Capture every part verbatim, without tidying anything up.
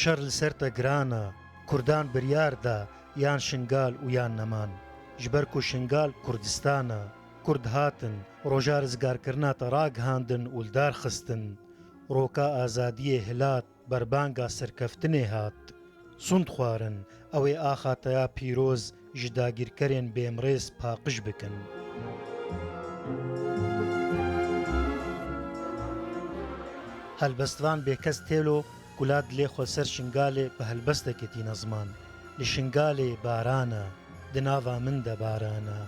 Şer li ser te giran e. Kurdan biryar da yan Şingal û yan neman. Ji ber ku Şingal Kurdistan e. Kurd hatin, roja rizgarkirina te ragihandin û li dar xistin. Roka azadiyê hilat, berbanga serkeftinê hat. Sûnd xwarin, ew ê axa te ya pîroz ji dagîrkerên bêmrêz paqij bikin. Helbestvan Bêkes Têlo kula dilê xwe ser Şingalê bi helbestekê tîne ziman. Li Şingalê baran e, di nava min de baran e.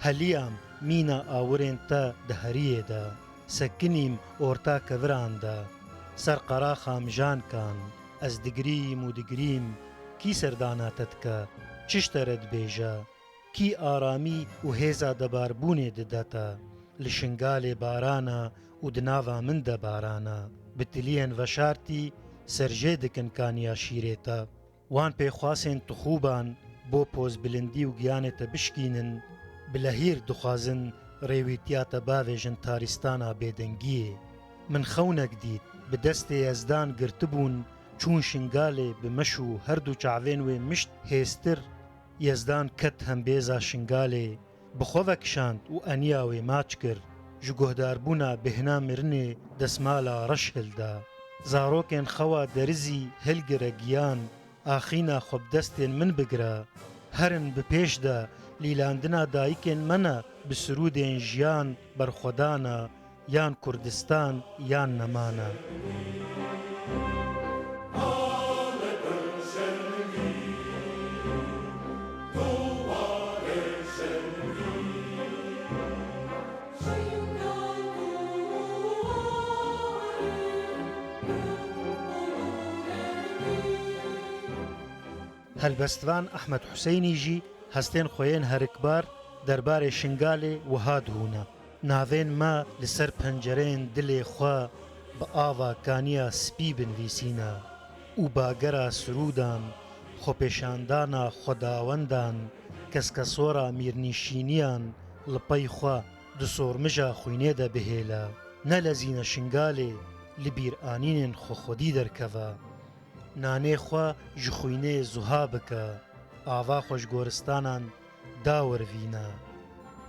Heliyam mîna awirên te di heriyê de. Sekinîm orta keviran de. Ser qeraxa mijankan. Ez digrîm û digrîm. Kî serdana te dike? Çi ji te re dibêje? Kî aramî û hêza debarbûnê dide te? Li Şingalê baran e û di nava min de baran e. Bi tiliyên veşartî serjê dikin kaniya şîrê te. Wan pêxwasên tixûban bo pozbilindî û giyanê te bişkînin, bi lehîr dixwazin rêwîtiya te bavêjin tarîstana bêdengiyê. Min xewnek dît, bi destê Yezdan girtibûn, çûn Şingalê bi meş û her du çavên wê mişt hêstir. Yezdan ket hembêza Şingalê, bi xwe vekişand û eniya wê maç kir. Ji guhdarbûna bêhna mirinê desmala reş hilda. Zarokên xewa derizî hilgire giyan, axîna xwe bi destên min bigire. Herin bi pêş de, lîlandina dayikên me ne, bi sirûdên jiyan berxwedan e. Yan Kurdistan yan nemane. Helbestvan Ehmed Huseynî jî hestên xwe yên herikbar derbarê Şingalê wiha dihûne. Navên me li ser pencereyên dilê xwe bi ava kaniya spî binivîsîne û bagera sirûdan, xwepêşandana xwedawendan, keskesora mîrnîşîniyan li pey xwe di sormija xwînê de bihêle. Nelezîne Şingalê li bîranînên xwe xwedî derkeve. Nanê xwe ji xwînê zuha bike, ava xwe ji goristanan dawervîne.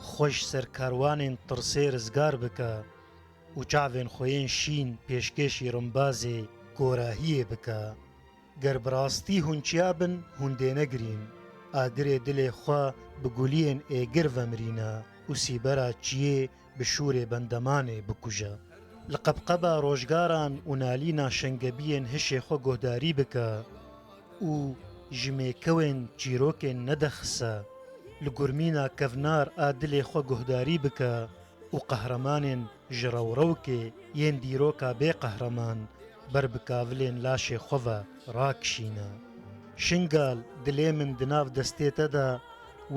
Xwe ji ser karwanên tirsê rizgar bike û çavên xwe yên şîn pêşkêşî rimbazê korahiyê bike. Ger bi rastî hûn çiya bin, hûn dêne girîn. Agirê dilê xwe bi guliyên êgir vemirîne û sîbera çiyê bi şûrê bendemanê bikuje. Li qebqeba rojgaran û nalîna şengebiyên hişê xwe guhdarî bike û ji mêkewên çîrokên nedexise, li gurmîna kevnar a dilê xwe guhdarî bike û qehremanên ji rewrewkê yên dîroka bê qehreman ber bi kavilên laşê xwe ve rakişîne. Şingal, dilê min di nav destê te de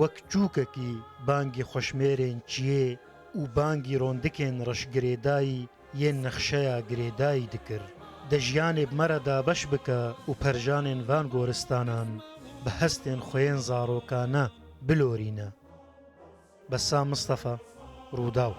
wek çûkekî bangî xweşmêrên çiyê û bangî rondikên reşgirêdayî yên nexşeya girêdayî dikir. De jiyanê bi me re dabeş bike û perjanên van goristanan bi hestên xwe yên zarokane bilorîne. Bessam Mistefa, Rûdaw.